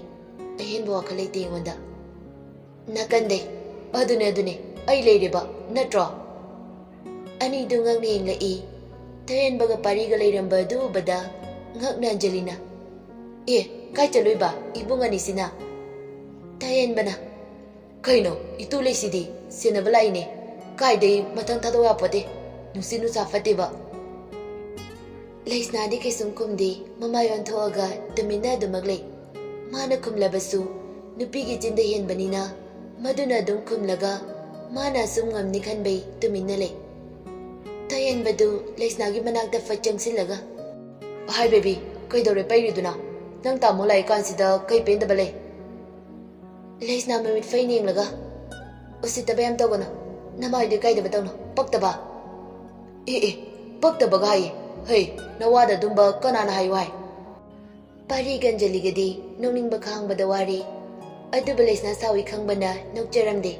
ꯑꯍꯦꯟꯕ ꯋꯥꯈꯜ ꯂꯩꯇꯦ ꯑꯩꯉꯣꯟꯗ꯫" ꯅꯥꯀꯟꯗꯩ, "ꯑꯗꯨꯅꯦ, ꯑꯗꯨꯅꯦ, ꯑꯩ ꯂꯩꯔꯤꯕ ꯅꯠꯇ꯭ꯔꯣ?" ꯑꯅꯤꯗꯨ ꯉꯛꯅ ꯌꯦꯡꯂꯛꯏ꯫ ꯊꯣꯏꯍꯦꯟꯕꯒ ꯄꯥꯔꯤꯒ ꯂꯩꯔꯝꯕ ꯑꯗꯨ ꯎꯕꯗ ꯉꯛꯅ ꯑꯟꯖꯂꯤꯅ, "ꯑꯦ, ꯀꯥꯏ ꯆꯠꯂꯨꯏꯕ ꯏꯕꯨꯡ ꯑꯅꯤꯁꯤꯅ?" ꯊꯣꯏꯍꯦꯟꯕꯅ, "ꯀꯩꯅꯣ, ꯏꯇꯨ ꯂꯩꯁꯤꯗꯤ, ꯁꯦꯟꯅꯕ ꯂꯥꯛꯏꯅꯦ꯫ ꯀꯥꯏꯗꯩ ꯃꯊꯪ ꯊꯥꯗꯣꯛ ꯌꯥꯄꯣꯠꯇꯦ, ꯅꯨꯡꯁꯤꯠ ꯅꯨꯡꯁꯥ ꯐꯠꯇꯦꯕ꯫" ꯂꯩꯁꯅꯥꯗꯤ ꯀꯩꯁꯨꯝ ꯈꯨꯝꯗꯦ, ꯃꯃꯥꯏ ꯑꯣꯟꯊꯣꯛꯑꯒ ꯇꯨꯃꯤꯟꯅ ꯑꯗꯨꯃꯛ ꯂꯩ꯫ ꯃꯥꯅ ꯈꯨꯝꯂꯕꯁꯨ ꯅꯨꯄꯤꯒꯤ ꯆꯤꯟꯗ ꯍꯦꯟꯕꯅꯤꯅ ꯃꯗꯨꯅ ꯑꯗꯨꯝ ꯈꯨꯝꯂꯒ ꯃꯥꯅ ꯑꯁꯨꯝ ꯉꯝꯅꯤ ꯈꯟꯕꯩ ꯇꯨꯃꯤꯟꯅ ꯂꯩ꯫ ꯊꯣꯏꯍꯦꯟꯕꯗꯨ ꯂꯩꯁꯅꯥꯒꯤ ꯃꯅꯥꯛꯇ ꯐꯠ ꯆꯪꯁꯤꯜꯂꯒ, ꯍꯥꯏ ꯕꯦꯕꯤ, ꯀꯩꯗꯧꯔꯦ ꯄꯩꯔꯤꯗꯨꯅ? ꯅꯪ ꯇꯥꯃꯣ ꯂꯥꯛꯏꯀꯥꯟꯁꯤꯗ ꯀꯩ ꯄꯦꯟꯗꯕ ꯂꯩ? ꯂꯩꯁꯅꯥ ꯃꯃꯤꯠ ꯐꯩꯅ ꯌꯦꯡꯂꯒ, "ꯎꯁꯤꯠꯇꯕ ꯌꯥꯝ ꯇꯧꯒꯅꯨ꯫ ꯅꯃꯥꯏꯗꯨ ꯏꯀꯥꯏꯗꯕ ꯇꯧꯅꯨ꯫ ꯄꯛꯇꯕ!" "ꯑꯦ ꯑꯦ, ꯄꯛꯇꯕꯒ ꯍꯥꯏꯌꯦ꯫ ꯍꯩ, ꯅꯋꯥꯗ ꯑꯗꯨꯝꯕ ꯀꯅꯥꯅ ꯍꯥꯏꯌꯨ ꯍꯥꯏ?" ꯄꯥꯔꯤꯒ ꯑꯟꯖꯂꯤꯒꯗꯤ ꯅꯣꯛꯅꯤꯡꯕ ꯈꯥꯡꯕꯗ ꯋꯥꯔꯤ꯫ ꯑꯗꯨꯕꯨ ꯂꯩꯁꯅꯥ ꯁꯥꯎꯏ ꯈꯪꯕꯅ ꯅꯣꯛꯆꯔꯝꯗꯦ꯫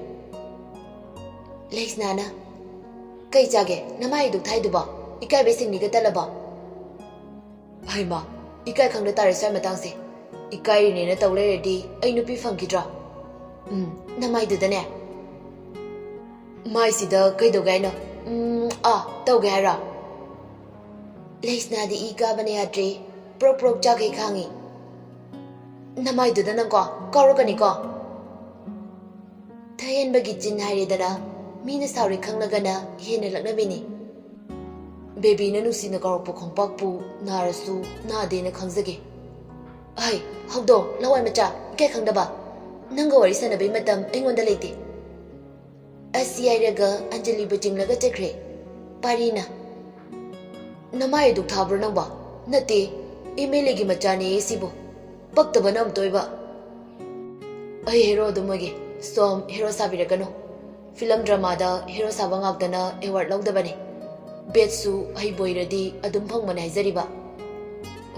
ꯂꯩꯁꯅꯥꯅ, "ꯀꯩ ꯆꯥꯒꯦ ꯅꯃꯥꯏꯗꯨ ꯊꯥꯏꯗꯨꯕꯣ? ꯏꯀꯥꯏꯕꯩ ꯁꯤꯡꯂꯤꯒ ꯇꯠꯂꯕꯣ?" "ꯍꯩꯃꯥ, ꯏꯀꯥꯏ ꯈꯪꯗ ꯇꯥꯔꯦ ꯁ꯭ꯋꯥꯏ ꯃꯇꯥꯡꯁꯦ꯫ ꯏꯀꯥꯏꯔꯤꯅꯦꯅ ꯇꯧ ꯂꯩꯔꯗꯤ ꯑꯩ ꯅꯨꯄꯤ ꯐꯪꯈꯤꯗ꯭ꯔꯣ? ꯎꯝ, ꯅꯃꯥꯏꯗꯨꯗꯅꯦ꯫ ꯃꯥꯏꯁꯤꯗ ꯀꯩꯗꯧꯒꯦ ꯍꯥꯏꯅꯣ? ꯎꯝ, ꯑꯥ, ꯇꯧꯒꯦ ꯍꯥꯏꯔꯣ?" ꯂꯩꯁꯅꯥꯗꯤ ꯏ ꯀꯥꯕꯅ ꯌꯥꯗ꯭ꯔꯦ꯫ ꯄ꯭ꯔꯣꯛ ꯄ꯭ꯔꯣꯛ ꯆꯥꯛꯈꯩ ꯈꯥꯡꯉꯤ꯫ "ꯅꯃꯥꯏꯗꯨꯗ ꯅꯪꯀꯣ, ꯀꯥꯎꯔꯛꯀꯅꯤꯀꯣ?" ꯊꯍꯦꯟꯕꯒꯤ ꯆꯤꯟ ꯍꯥꯏꯔꯦꯗꯅ, ꯃꯤꯅ ꯁꯥꯎꯔꯦ ꯈꯪꯂꯒꯅ ꯍꯦꯟꯅ ꯂꯛꯅꯕꯤꯅꯤ꯫ ꯕꯦꯕꯤꯅ ꯅꯨꯡꯁꯤꯅ ꯀꯧꯔꯛꯄ ꯈꯣꯡꯄꯥꯛꯄꯨ ꯅꯥꯔꯁꯨ ꯅꯥꯗꯦꯅ ꯈꯪꯖꯒꯦ꯫ ꯑꯍꯩ, ꯍꯧꯗꯣꯡ, ꯂꯋꯥꯏ ꯃꯆꯥ, ꯏꯀꯥꯏ ꯈꯪꯗꯕ꯫ ꯅꯪꯒ ꯋꯥꯔꯤ ꯁꯥꯟꯅꯕꯩ ꯃꯇꯝ ꯑꯩꯉꯣꯟꯗ ꯂꯩꯇꯦ꯫ ꯑꯁꯤ ꯍꯥꯏꯔꯒ ꯑꯟꯖꯂꯤꯕꯨ ꯆꯤꯡꯂꯒ ꯆꯠꯈ꯭ꯔꯦ꯫ ꯄꯥꯔꯤꯅ, "ꯅꯃꯥꯏ ꯑꯗꯨꯛ ꯊꯥꯕ꯭ꯔꯣ ꯅꯪꯕꯣ? ꯅꯠꯇꯦ, ꯑꯦꯝ ꯑꯦꯜ ꯑꯦꯒꯤ ꯃꯆꯥꯅꯦꯌꯦ ꯁꯤꯕꯨ꯫ ꯄꯛꯇꯕꯅ ꯑꯃꯇ ꯑꯣꯏꯕ꯫ ꯑꯩ ꯍꯦꯔꯣ ꯑꯗꯨꯝ ꯑꯣꯏꯒꯦ꯫ ꯁꯣꯝ ꯍꯦꯔꯣ ꯁꯥꯕꯤꯔꯛꯀꯅꯨ꯫ ꯐꯤꯂꯝ ꯗ꯭ꯔꯃꯥꯗ ꯍꯦꯔꯣ ꯁꯥꯕ ꯉꯥꯛꯇꯅ ꯑꯦꯋꯥꯔꯗ ꯂꯧꯗꯕꯅꯤ꯫ ꯕꯦꯠꯁꯨ ꯑꯍꯩꯕ ꯑꯣꯏꯔꯗꯤ ꯑꯗꯨꯝ ꯐꯪꯕꯅꯦ ꯍꯥꯏꯖꯔꯤꯕ꯫"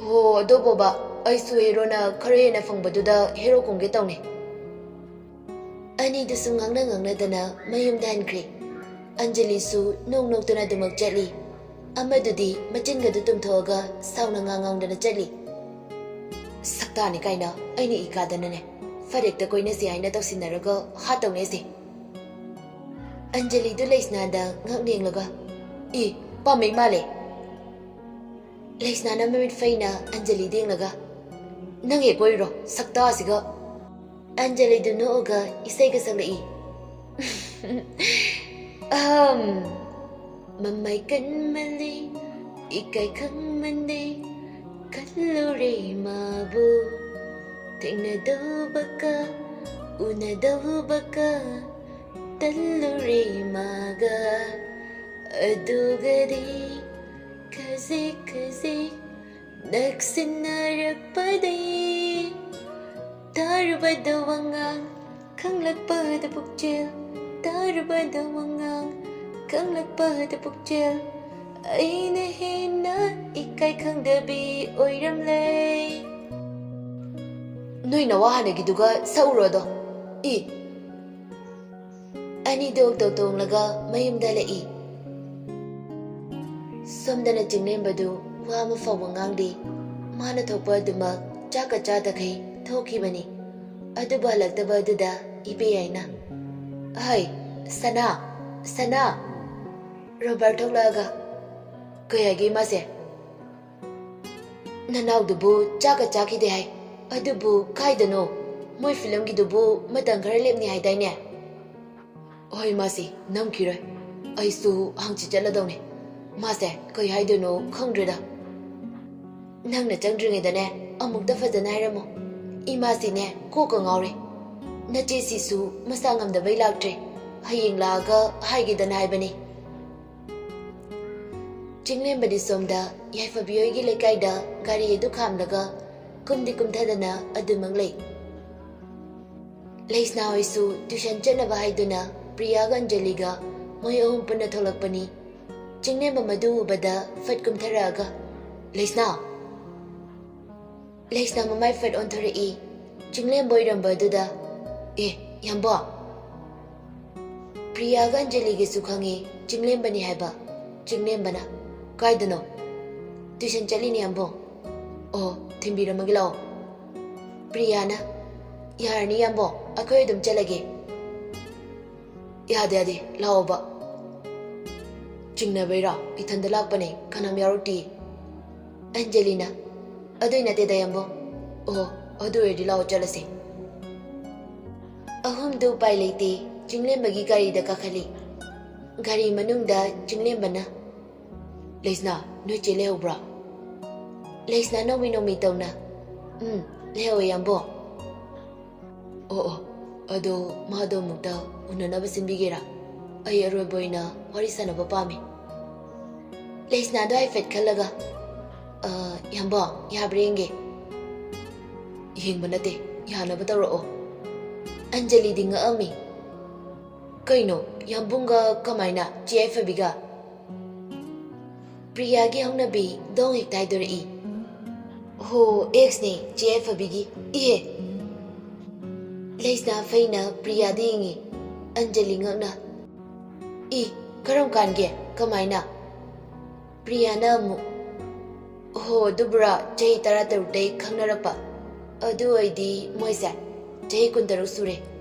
"ꯍꯣ, ꯑꯗꯣ ꯕꯣꯕꯥ, ꯑꯩꯁꯨ ꯍꯦꯔꯣꯅ ꯈꯔ ꯍꯦꯟꯅ ꯐꯪꯕꯗꯨꯗ ꯍꯦꯔꯣ ꯀꯨꯝꯒꯦ ꯇꯧꯅꯤ꯫" ꯑꯅꯤꯗꯨꯁꯨ ꯉꯥꯡꯅ ꯉꯥꯡꯅꯗꯅ ꯃꯌꯨꯝꯗ ꯍꯟꯈ꯭ꯔꯦ꯫ ꯑꯟꯖꯂꯤꯁꯨ ꯅꯣꯛ ꯅꯣꯛꯇꯨꯅ ꯑꯗꯨꯃꯛ ꯆꯠꯂꯤ꯫ ꯑꯃꯗꯨꯗꯤ ꯃꯆꯤꯟꯒꯗꯨ ꯇꯨꯝꯊꯣꯛꯑꯒ ꯁꯥꯎꯅ ꯉꯥꯡ ꯉꯥꯡꯗꯅ ꯆꯠꯂꯤ꯫ "ꯁꯛꯇꯥꯅꯤ ꯀꯥꯏꯅ ꯑꯩꯅ ꯏ ꯀꯥꯗꯅꯅꯦ ꯐꯔꯦꯛꯇ ꯀꯣꯏꯅꯁꯤ ꯍꯥꯏꯅ ꯇꯧꯁꯤꯟꯅꯔꯒ ꯍꯥꯠꯇꯧꯅꯦꯁꯦ꯫" ꯑꯟꯖꯂꯤꯗꯨ ꯂꯩꯁꯅꯥꯗ ꯉꯛ ꯌꯦꯡꯂꯒ, "ꯏ, ꯄꯥꯝꯃꯩ ꯃꯥꯜꯂꯦ꯫" ꯂꯩꯁꯅꯥꯅ ꯃꯃꯤꯠ ꯐꯩꯅ ꯑꯟꯖꯂꯤꯗ ꯌꯦꯡꯂꯒ, "ꯅꯪ ꯍꯦꯛ ꯀꯣꯏꯔꯨꯔꯣ, ꯁꯛꯇꯥꯁꯤꯒ!" ꯑꯟꯖꯂꯤꯗꯨ ꯅꯣꯛꯑꯒ ꯏꯁꯩꯒ ꯁꯛꯂꯛꯏ꯫ ꯑꯍꯝ꯫ ꯃꯃꯥꯏ ꯀꯟꯃꯜꯂꯤ, ꯏꯀꯥꯏ ꯈꯪꯃꯟꯗꯦ, ꯈꯜꯂꯨꯔꯦ ꯃꯥꯕꯨ꯫ ꯊꯦꯡꯅꯗꯧꯕꯒ, ꯎꯅꯗꯧꯕꯒ, ꯇꯜꯂꯨꯔꯦ ꯃꯥꯒ꯫ ꯑꯗꯨꯒꯗꯤ ꯈꯖꯤꯛ ꯈꯖꯤꯛ ꯅꯛꯁꯤꯟꯅꯔꯛꯄꯗꯩ ꯇꯥꯔꯨꯕꯗ ꯋꯥꯉꯥꯡ, ꯈꯪꯂꯛꯄꯗ ꯄꯨꯛꯆꯦꯜ, ꯇꯥꯔꯨꯕꯗ ꯋꯥꯉꯥꯡ, ꯈꯪꯂꯛꯄꯗ ꯄꯨꯛꯆꯦꯜ, ꯑꯩꯅ ꯍꯦꯟꯅ ꯏꯀꯥꯏ ꯈꯪꯗꯕꯤ ꯑꯣꯏꯔꯝꯂꯦ꯫ ꯅꯣꯏ ꯅꯋꯥ ꯍꯥꯟꯅꯒꯤꯗꯨꯒ ꯁꯛꯎꯔꯣ ꯑꯗꯣ꯫ ꯏ꯫ ꯑꯅꯤꯗꯣ ꯑꯣꯛꯇꯣ ꯇꯣꯡꯂꯒ ꯃꯌꯨꯝꯗ ꯍꯜꯂꯛꯏ꯫ ꯁꯣꯝꯗꯅ ꯆꯤꯡꯂꯦꯝꯕꯗꯨ ꯋꯥ ꯑꯃ ꯐꯥꯎꯕ ꯉꯥꯡꯗꯦ꯫ ꯃꯥꯅ ꯊꯣꯛꯄ ꯑꯗꯨꯃꯛ ꯆꯥꯛꯀ ꯆꯥꯗꯈꯩ ꯊꯣꯛꯈꯤꯕꯅꯤ꯫ ꯑꯗꯨꯕꯨ ꯍꯜꯂꯛꯇꯕ ꯑꯗꯨꯗ ꯏꯕꯦ ꯌꯥꯏꯅ, "ꯑꯍꯩ, ꯁꯅꯥ, ꯁꯅꯥ!" ꯔꯣꯕꯥꯔꯠ ꯊꯣꯛꯂꯛꯑꯒ, "ꯀꯩ ꯍꯥꯏꯒꯦ ꯏꯃꯥꯁꯦ?" "ꯅꯅꯥꯎꯗꯨꯕꯨ ꯆꯥꯛꯀ ꯆꯥꯈꯤꯗꯦ ꯍꯥꯏ꯫ ꯑꯗꯨꯕꯨ ꯀꯥꯏꯗꯅꯣ? ꯃꯣꯏ ꯐꯤꯂꯝꯒꯤꯗꯨꯕꯨ ꯃꯇꯝ ꯈꯔ ꯂꯦꯞꯅꯤ ꯍꯥꯏꯗꯥꯏꯅꯦ?" "ꯍꯣꯏ, ꯃꯥꯁꯤ ꯅꯝꯈꯤꯔꯣꯏ꯫ ꯑꯩꯁꯨ ꯍꯪꯆꯤꯠ ꯆꯠꯂꯗꯧꯅꯦ꯫ ꯃꯥꯁꯦ ꯀꯩ ꯍꯥꯏꯗꯣꯏꯅꯣ ꯈꯪꯗ꯭ꯔꯦꯗ꯫ ꯅꯪꯅ ꯆꯪꯗ꯭ꯔꯤꯉꯩꯗꯅꯦ ꯑꯃꯨꯛꯇ ꯐꯖꯅ ꯍꯥꯏꯔꯝꯃꯣ꯫ ꯏꯃꯥꯁꯤꯅꯦ ꯀꯣꯛꯀ ꯉꯥꯎꯔꯦ꯫ ꯅꯆꯦꯁꯤꯁꯨ ꯃꯁꯥ ꯉꯝꯗꯕꯩ ꯂꯥꯛꯇ꯭ꯔꯦ꯫ ꯍꯌꯦꯡ ꯂꯥꯛꯑꯒ ꯍꯥꯏꯒꯦꯗꯅ ꯍꯥꯏꯕꯅꯤ꯫" ꯆꯤꯡꯂꯦꯝꯕꯗꯤ ꯁꯣꯝꯗ ꯌꯥꯏꯐꯕꯤ ꯍꯣꯏꯒꯤ ꯂꯩꯀꯥꯏꯗ ꯒꯥꯔꯤ ꯑꯗꯨ ꯈꯥꯝꯂꯒ ꯀꯨꯝꯗꯤ ꯀꯨꯝꯊꯗꯅ ꯑꯗꯨꯃꯛ ꯂꯩ꯫ ꯂꯩꯁꯅꯥ ꯍꯣꯏꯁꯨ ꯇ꯭ꯌꯨꯁꯟ ꯆꯠꯅꯕ ꯍꯥꯏꯗꯨꯅ ꯄ꯭ꯔꯤꯌꯥꯒ ꯑꯟꯖꯂꯤꯒ ꯃꯣꯏ ꯑꯍꯨꯝ ꯄꯨꯟꯅ ꯊꯣꯛꯂꯛꯄꯅꯤ꯫ ꯆꯤꯡꯂꯦꯝꯕ ꯃꯗꯨ ꯎꯕꯗ ꯐꯠ ꯀꯨꯝꯊꯔꯛꯑꯒ, "ꯂꯩꯁꯅꯥ!" ꯂꯩꯁꯅꯥ ꯃꯃꯥꯏ ꯐꯠ ꯑꯣꯟꯊꯣꯔꯛꯏ꯫ ꯆꯤꯡꯂꯦꯝꯕ ꯑꯣꯏꯔꯝꯕ ꯑꯗꯨꯗ, "ꯑꯦ, ꯌꯥꯝꯕꯣ!" ꯄ꯭ꯔꯤꯌꯥꯒ ꯑꯟꯖꯂꯤꯒꯤꯁꯨ ꯈꯪꯉꯤ ꯆꯤꯡꯂꯦꯝꯕꯅꯤ ꯍꯥꯏꯕ꯫ ꯆꯤꯡꯂꯦꯝꯕꯅ, "ꯀꯥꯏꯗꯅꯣ?" "ꯇ꯭ꯌꯨꯁꯟ ꯆꯠꯂꯤꯅꯦ, ꯌꯥꯝꯕꯣ꯫" "ꯑꯣ, ꯊꯤꯟꯕꯤꯔꯝꯃꯒꯦ ꯂꯥꯛꯑꯣ꯫" ꯄ꯭ꯔꯤꯌꯥꯅ, "ꯌꯥꯔꯅꯤ, ꯌꯥꯝꯕꯣ, ꯑꯩꯈꯣꯏ ꯑꯗꯨꯝ ꯆꯠꯂꯒꯦ꯫" "ꯌꯥꯗꯦ, ꯌꯥꯗꯦ, ꯂꯥꯛꯑꯣꯕ꯫" "ꯆꯤꯡꯅꯕꯩꯔꯣ? ꯏꯊꯟꯗ ꯂꯥꯛꯄꯅꯦ, ꯀꯅꯥꯝ ꯌꯥꯎꯔꯛꯇꯤꯌꯦ꯫" ꯑꯟꯖꯂꯤꯅ, "ꯑꯗꯨꯏ ꯅꯠꯇꯦꯗ, ꯌꯥꯝꯕꯣ꯫" "ꯑꯣ, ꯑꯗꯨ ꯑꯣꯏꯔꯗꯤ ꯂꯥꯛꯑꯣ, ꯆꯠꯂꯁꯤ꯫" ꯑꯍꯨꯝꯗꯨ ꯎꯄꯥꯏ ꯂꯩꯇꯦ, ꯆꯤꯡꯂꯦꯝꯕꯒꯤ ꯒꯥꯔꯤꯗ ꯀꯥꯈꯠꯂꯤ꯫ ꯒꯥꯔꯤ ꯃꯅꯨꯡꯗ ꯆꯤꯡꯂꯦꯝꯕꯅ, "ꯂꯩꯁꯅꯥ, ꯅꯣꯏ ꯆꯦ ꯂꯩꯍꯧꯕ꯭ꯔꯥ?" ꯂꯩꯁꯅꯥ ꯅꯣꯡꯃꯤ ꯅꯣꯡꯃꯤ ꯇꯧꯅ, "ꯎꯝ, ꯂꯩꯍꯧꯋꯦ, ꯌꯥꯝꯕꯣ꯫" "ꯑꯣ, ꯑꯣ, ꯑꯗꯣ ꯃꯥꯗꯣ ꯑꯃꯨꯛꯇ ꯎꯅꯅꯕ ꯁꯤꯟꯕꯤꯒꯦꯔꯥ? ꯑꯩ ꯑꯔꯣꯏꯕ ꯑꯣꯏꯅ ꯋꯥꯔꯤ ꯁꯥꯟꯅꯕ ꯄꯥꯝꯃꯤ꯫" ꯂꯩꯁꯅꯥꯗꯣ ꯍꯥꯏꯐꯦꯠ ꯈꯜꯂꯒ, ꯑ, ꯌꯥꯝꯕꯣ, ꯌꯥꯕ꯭ꯔꯥ ꯌꯦꯡꯒꯦ? ꯌꯦꯡꯕ ꯅꯠꯇꯦ, ꯌꯥꯅꯕ ꯇꯧꯔꯛꯑꯣ꯫ ꯑꯟꯖꯂꯤꯗꯤ ꯉꯛꯑꯝꯃꯤ꯫ ꯀꯩꯅꯣ, ꯌꯥꯝꯕꯨꯡꯒ ꯀꯃꯥꯏꯅ ꯆꯦ ꯌꯥꯏꯐꯕꯤꯒ? ꯄ꯭ꯔꯤꯌꯥꯒꯤ ꯍꯧꯅꯕꯤ ꯗꯣꯡ ꯍꯦꯛꯇ ꯍꯥꯏꯗꯣꯔꯛꯏ꯫ ꯍꯣ, ꯑꯦꯛꯁꯅꯦ ꯆꯦ ꯌꯥꯏꯐꯕꯤꯒꯤ꯫ ꯏꯍꯦ! ꯂꯩꯁꯅꯥ ꯐꯩꯅ ꯄ꯭ꯔꯤꯌꯥꯗ ꯌꯦꯡꯉꯤ꯫ ꯑꯟꯖꯂꯤ ꯉꯛꯅ, "ꯏ, ꯀꯔꯝ ꯀꯥꯟꯒꯦ? ꯀꯃꯥꯏꯅ?" ꯄ꯭ꯔꯤꯌꯥꯅ ꯑꯃꯨꯛ, "ꯍꯣ, ꯑꯗꯨꯕꯨꯔꯥ, ꯆꯍꯤ ꯇꯔꯥꯇꯔꯨꯛꯇꯩ ꯈꯪꯅꯔꯛꯄ꯫ ꯑꯗꯨ ꯑꯣꯏꯗꯤ ꯃꯣꯏꯁꯦ ꯆꯍꯤ ꯀꯨꯟꯇꯔꯨꯛ ꯁꯨꯔꯦ꯫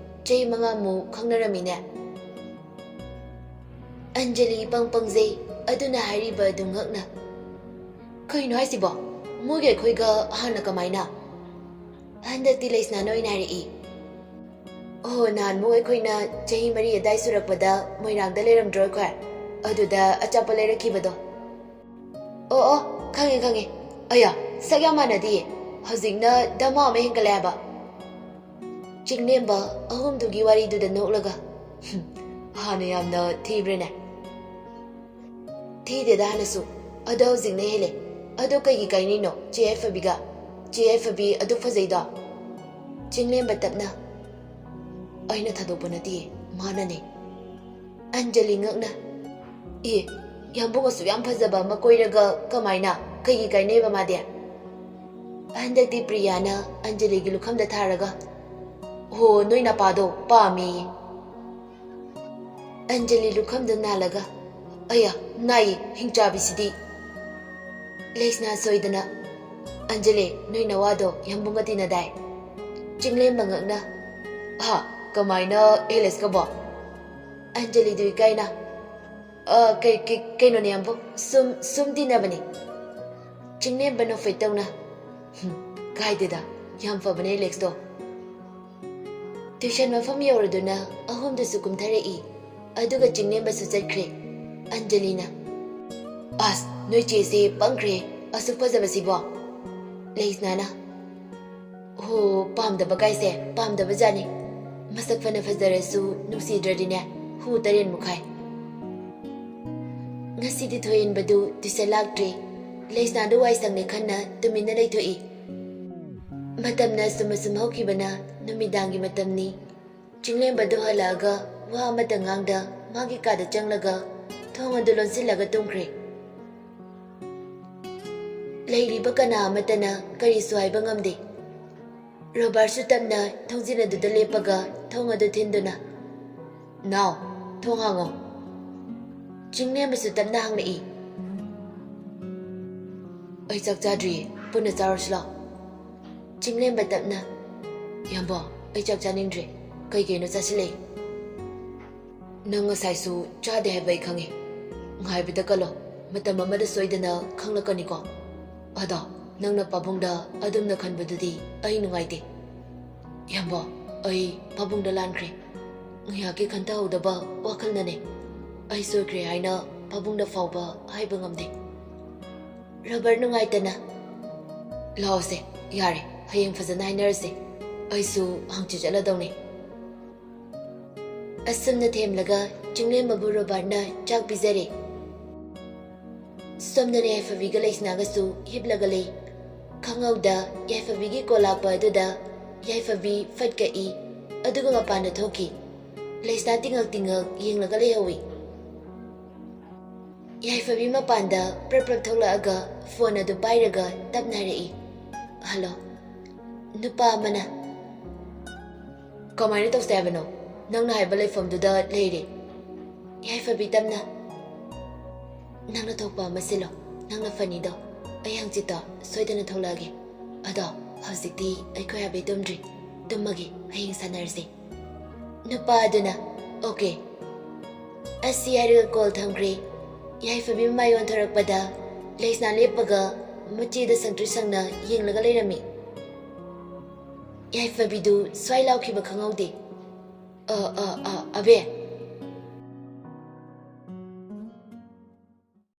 ꯆꯍꯤ ꯃꯉꯥꯃꯨꯛ ꯈꯪꯅꯔꯝꯃꯤꯅꯦ꯫" ꯑꯟꯖꯂꯤ ꯏꯄꯪ ꯄꯪꯖꯩ, ꯑꯗꯨꯅ ꯍꯥꯏꯔꯤꯕ ꯑꯗꯨ ꯉꯛꯅ, "ꯀꯩꯅꯣ ꯍꯥꯏꯁꯤꯕꯣ? ꯃꯣꯏꯒ ꯑꯩꯈꯣꯏꯒ ꯍꯥꯟꯅ ꯀꯃꯥꯏꯅ?" ꯍꯟꯗꯛꯇꯤ ꯂꯩꯁꯅꯥꯅ ꯑꯣꯏꯅ ꯍꯥꯏꯔꯛꯏ꯫ "ꯑꯣ, ꯅꯍꯥꯟꯃꯨꯛ ꯑꯩꯈꯣꯏꯅ ꯆꯍꯤ ꯃꯔꯤ ꯑꯗꯥꯏ ꯁꯨꯔꯛꯄꯗ ꯃꯣꯏꯔꯥꯡꯗ ꯂꯩꯔꯝꯗ꯭ꯔꯣ ꯑꯩꯈꯣꯏ? ꯑꯗꯨꯗ ꯑꯆꯥꯄꯣꯠ ꯂꯩꯔꯛꯈꯤꯕꯗꯣ꯫" "ꯑꯣ, ꯑꯣ, ꯈꯪꯉꯦ, ꯈꯪꯉꯦ꯫ ꯑꯌꯥ, ꯁꯛ ꯌꯥꯝ ꯃꯥꯟꯅꯗꯤꯌꯦ꯫ ꯍꯧꯖꯤꯛꯅ ꯗꯃꯥ ꯑꯃ ꯍꯦꯟꯒꯠꯂꯦ ꯍꯥꯏꯕ꯫" ꯆꯤꯡꯂꯦꯝꯕ ꯑꯍꯨꯝꯗꯨꯒꯤ ꯋꯥꯔꯤꯗꯨꯗ ꯅꯣꯛꯂꯒ, "ꯍꯨꯝ, ꯍꯥꯟꯅ ꯌꯥꯝꯅ ꯊꯤꯕ꯭ꯔꯅꯦ?" "ꯊꯤꯗꯦꯗ ꯍꯥꯟꯅꯁꯨ, ꯑꯗꯣ ꯍꯧꯖꯤꯛꯅ ꯍꯦꯜꯂꯦ꯫ ꯑꯗꯣ ꯀꯩꯒꯤ ꯀꯥꯏꯅꯩꯅꯣ ꯆꯦ ꯌꯥꯏꯐꯕꯤꯒ? ꯆꯦ ꯌꯥꯏꯐꯕꯤ ꯑꯗꯨꯛ ꯐꯖꯩꯗꯣ?" ꯆꯤꯡꯂꯦꯝꯕ ꯇꯞꯅ, "ꯑꯩꯅ ꯊꯥꯗꯣꯛꯄ ꯅꯠꯇꯤꯌꯦ, ꯃꯥꯅꯅꯦ꯫" ꯑꯟꯖꯂꯤ ꯉꯛꯅ, "ꯑꯦ, ꯌꯥꯝꯕꯨꯡ ꯑꯁꯨꯛ ꯌꯥꯝ ꯐꯖꯕ ꯑꯃ ꯀꯣꯏꯔꯒ ꯀꯃꯥꯏꯅ? ꯀꯩꯒꯤ ꯀꯥꯏꯅꯩꯕ ꯃꯥꯗꯤ?" ꯍꯟꯗꯛꯇꯤ ꯄ꯭ꯔꯤꯌꯥꯅ ꯑꯟꯖꯂꯤꯒꯤ ꯂꯨꯈꯝꯗ ꯊꯥꯔꯒ, "ꯍꯣ, ꯅꯣꯏ ꯅꯄꯥꯗꯣ ꯄꯥꯝꯃꯦꯌꯦ꯫" ꯑꯟꯖꯂꯤ ꯂꯨꯈꯝꯗ ꯅꯥꯜꯂꯒ, "ꯑꯌꯥ, ꯅꯥꯏꯌꯦ, ꯍꯤꯡꯆꯥꯕꯤꯁꯤꯗꯤ!" ꯂꯩꯁꯅꯥ ꯁꯣꯏꯗꯅ, "ꯑꯟꯖꯂꯤ, ꯅꯣꯏ ꯅꯋꯥꯗꯣ ꯌꯥꯝꯕꯨꯡꯒ ꯇꯤꯟꯅꯗꯥꯏ?" ꯆꯤꯡꯂꯦꯝꯕ ꯉꯛꯅ, "ꯍꯥ, ꯀꯃꯥꯏꯅ ꯑꯦꯂꯦꯛꯁꯀꯕꯣ?" ꯑꯟꯖꯂꯤꯗꯨ ꯏꯀꯥꯏꯅ, "ꯑ, ꯀꯩ-, ꯀꯩ-, ꯀꯩꯅꯣꯅꯦ ꯌꯥꯝꯕꯨꯡ, ꯁꯨꯝ, ꯁꯨꯝ ꯇꯤꯟꯅꯕꯅꯦ꯫" ꯆꯤꯡꯂꯦꯝꯕ ꯅꯣꯛꯐꯦꯠ ꯇꯧꯅ, "ꯍꯨꯝ, ꯀꯥꯏꯗꯦꯗ, ꯌꯥꯝ ꯐꯕꯅꯦ ꯑꯦꯂꯦꯛꯁꯇꯣ꯫" ꯇ꯭ꯌꯨꯁꯟ ꯃꯐꯝ ꯌꯧꯔꯗꯨꯅ ꯑꯍꯨꯝꯗꯨꯁꯨ ꯀꯨꯝꯊꯔꯛꯏ, ꯑꯗꯨꯒ ꯆꯤꯡꯂꯦꯝꯕꯁꯨ ꯆꯠꯈ꯭ꯔꯦ꯫ ꯑꯟꯖꯂꯤꯅ, "ꯑꯁ, ꯅꯣꯏ ꯆꯦꯁꯦ ꯄꯪꯈ꯭ꯔꯦ, ꯑꯁꯨꯛ ꯐꯖꯕꯁꯤꯕꯣ?" ꯂꯩꯁꯅꯥꯅ, "ꯍꯣ, ꯄꯥꯝꯗꯕ ꯀꯥꯏꯁꯦ ꯄꯥꯝꯗꯕ ꯖꯥꯠꯅꯤ꯫ ꯃꯁꯛ ꯐꯅ ꯐꯖꯔꯁꯨ ꯅꯨꯡꯁꯤꯗ꯭ꯔꯗꯤꯅꯦ, ꯍꯨ ꯇꯔꯦꯟ ꯃꯨꯛꯈꯥꯏ꯫" ꯉꯁꯤꯗꯤ ꯊꯣꯏꯍꯟꯕꯗꯨ ꯇ꯭ꯌꯨꯁꯟ ꯂꯥꯛꯇ꯭ꯔꯦ꯫ ꯂꯩꯁꯅꯥꯗꯨ ꯋꯥꯏ ꯁꯪꯂꯦ ꯈꯟꯅ ꯇꯨꯃꯤꯟꯅ ꯂꯩꯊꯣꯛꯏ꯫ ꯃꯇꯝꯅ ꯑꯁꯨꯝ ꯑꯁꯨꯝ ꯍꯧꯈꯤꯕꯅ ꯅꯨꯃꯤꯗꯥꯡꯒꯤ ꯃꯇꯝꯅꯤ꯫ ꯆꯤꯡꯂꯦꯝꯕꯗꯨ ꯍꯜꯂꯛꯑꯒ ꯋꯥ ꯑꯃꯠꯇ ꯉꯥꯡꯗ ꯃꯥꯒꯤ ꯀꯥꯗ ꯆꯪꯂꯒ ꯊꯣꯡ ꯑꯗꯨ ꯂꯣꯟꯁꯤꯜꯂꯒ ꯇꯨꯝꯈ꯭ꯔꯦ꯫ ꯂꯩꯔꯤꯕ ꯀꯅꯥ ꯑꯃꯠꯇꯅ ꯀꯔꯤꯁꯨ ꯍꯥꯏꯕ ꯉꯝꯗꯦ꯫ ꯔꯣꯕꯥꯔꯠꯁꯨ ꯇꯞꯅ ꯊꯣꯡꯖꯤꯟ ꯑꯗꯨꯗ ꯂꯦꯞꯄꯒ ꯊꯣꯡ ꯑꯗꯨ ꯊꯤꯟꯗꯨꯅ, "ꯅꯥꯎ, ꯊꯣꯡ ꯍꯥꯡꯉꯣ꯫" ꯆꯤꯡꯂꯦꯝꯕꯁꯨ ꯇꯞꯅ ꯍꯪꯂꯛꯏ꯫ "ꯑꯩ ꯆꯥꯛ ꯆꯥꯗ꯭ꯔꯤꯌꯦ, ꯄꯨꯟꯅ ꯆꯥꯔꯨꯁꯤ ꯂꯥꯎ꯫" ꯆꯤꯡꯂꯦꯝꯕ ꯇꯞꯅ, "ꯏꯌꯥꯝꯕ, ꯑꯩ ꯆꯥꯛ ꯆꯥꯅꯤꯡꯗ꯭ꯔꯦ, ꯀꯩ ꯀꯩꯅꯣ ꯆꯥꯁꯤꯜꯂꯛꯏ꯫" "ꯅꯪ ꯉꯁꯥꯏꯁꯨ ꯆꯥꯗꯦ ꯍꯥꯏꯕ ꯑꯩ ꯈꯪꯉꯤ꯫ ꯉꯥꯏꯕꯗ ꯀꯜꯂꯣ, ꯃꯇꯝ ꯑꯃꯗ ꯁꯣꯏꯗꯅ ꯈꯪꯂꯛꯀꯅꯤꯀꯣ꯫ ꯑꯗꯣ ꯅꯪꯅ ꯄꯥꯕꯨꯡꯗ ꯑꯗꯨꯝꯅ ꯈꯟꯕꯗꯨꯗꯤ ꯑꯩ ꯅꯨꯡꯉꯥꯏꯇꯦ꯫ ꯏꯌꯥꯝꯕ, ꯑꯩ ꯄꯥꯕꯨꯡꯗ ꯂꯥꯟꯈ꯭ꯔꯦ꯫ ꯉꯥꯏꯍꯥꯛꯀꯤ ꯈꯟꯊꯍꯧꯗꯕ ꯋꯥꯈꯜꯅꯅꯦ꯫ ꯑꯩ ꯁꯣꯏꯈ꯭ꯔꯦ ꯍꯥꯏꯅ ꯄꯥꯕꯨꯡꯗ ꯐꯥꯎꯕ ꯍꯥꯏꯕ ꯉꯝꯗꯦ꯫" ꯔꯣꯕꯥꯔꯠ ꯅꯨꯡꯉꯥꯏꯇꯅ, "ꯂꯥꯛꯑꯣꯁꯦ, ꯌꯥꯔꯦ, ꯍꯌꯦꯡ ꯐꯖꯅ ꯍꯥꯏꯅꯔꯁꯦ꯫ ꯑꯩꯁꯨ ꯍꯪꯆꯤꯠ ꯆꯠꯂꯗꯧꯅꯦ꯫" ꯑꯁꯨꯝꯅ ꯊꯦꯝꯂꯒ ꯆꯤꯡꯂꯦꯝꯕꯕꯨ ꯔꯣꯕꯥꯔꯠꯅ ꯆꯥꯛ ꯄꯤꯖꯔꯦ꯫ ꯁꯣꯝꯗꯅ ꯌꯥꯏꯐꯕꯤꯒ ꯂꯩꯁꯅꯥꯒꯁꯨ ꯍꯤꯞꯂꯒ ꯂꯩ꯫ ꯈꯪꯍꯧꯗ ꯌꯥꯏꯐꯕꯤꯒꯤ ꯀꯣꯜ ꯂꯥꯛꯄ ꯑꯗꯨꯗ ꯌꯥꯏꯐꯕꯤ ꯐꯠ ꯀꯛꯏ, ꯑꯗꯨꯒ ꯃꯄꯥꯟꯗ ꯊꯣꯛꯈꯤ꯫ ꯂꯩꯁꯅꯥ ꯇꯤꯉꯛ ꯇꯤꯉꯛ ꯌꯦꯡꯂꯒ ꯂꯩꯍꯧꯏ꯫ ꯌꯥꯏꯐꯕꯤ ꯃꯄꯥꯟꯗ ꯄ꯭ꯔꯞ ꯄ꯭ꯔꯞ ꯊꯣꯛꯂꯛꯑꯒ ꯐꯣꯟ ꯑꯗꯨ ꯄꯥꯏꯔꯒ ꯇꯞꯅ ꯍꯥꯏꯔꯛꯏ, "ꯍꯜꯂꯣ꯫" ꯅꯨꯄꯥ ꯑꯃꯅ, "ꯀꯃꯥꯏꯅ ꯇꯧꯁꯦ ꯍꯥꯏꯕꯅꯣ? ꯅꯪꯅ ꯍꯥꯏꯕ ꯂꯩꯐꯝꯗꯨꯗ ꯂꯩꯔꯦ꯫" ꯌꯥꯏꯐꯕꯤ ꯇꯞꯅ, "ꯅꯪꯅ ꯊꯣꯛꯄ ꯑꯃ ꯁꯤꯜꯂꯣ, ꯅꯪꯅ ꯐꯅꯤꯗꯣ꯫ ꯑꯩ ꯍꯪꯆꯤꯠꯇꯣ ꯁꯣꯏꯗꯅ ꯊꯣꯛꯂꯛꯑꯒꯦ꯫ ꯑꯗꯣ ꯍꯧꯖꯤꯛꯇꯤ ꯑꯩꯈꯣꯏ ꯑꯕꯦ ꯇꯨꯝꯗ꯭ꯔꯤ, ꯇꯨꯝꯃꯒꯦ, ꯍꯌꯦꯡ ꯁꯥꯟꯅꯔꯁꯦ꯫" ꯅꯨꯄꯥ ꯑꯗꯨꯅ, "ꯑꯣꯀꯦ꯫" ꯑꯁꯤ ꯍꯥꯏꯔꯒ ꯀꯣꯜ ꯊꯝꯈ꯭ꯔꯦ꯫ ꯌꯥꯏꯐꯕꯤ ꯃꯃꯥꯏ ꯑꯣꯟꯊꯣꯔꯛꯄꯗ ꯂꯩꯁꯅꯥ ꯂꯦꯞꯄꯒ ꯃꯆꯦꯗ ꯁꯪꯇ꯭ꯔꯤꯛ ꯁꯪꯅ ꯌꯦꯡꯂꯒ ꯂꯩꯔꯝꯃꯤ꯫ ꯌꯥꯏꯐꯕꯤꯗꯨ ꯁ꯭ꯋꯥꯏ ꯂꯥꯎꯈꯤꯕ ꯈꯪꯍꯧꯗꯦ꯫ "ꯑ, ꯑ, ꯑ, ꯑꯕꯦ,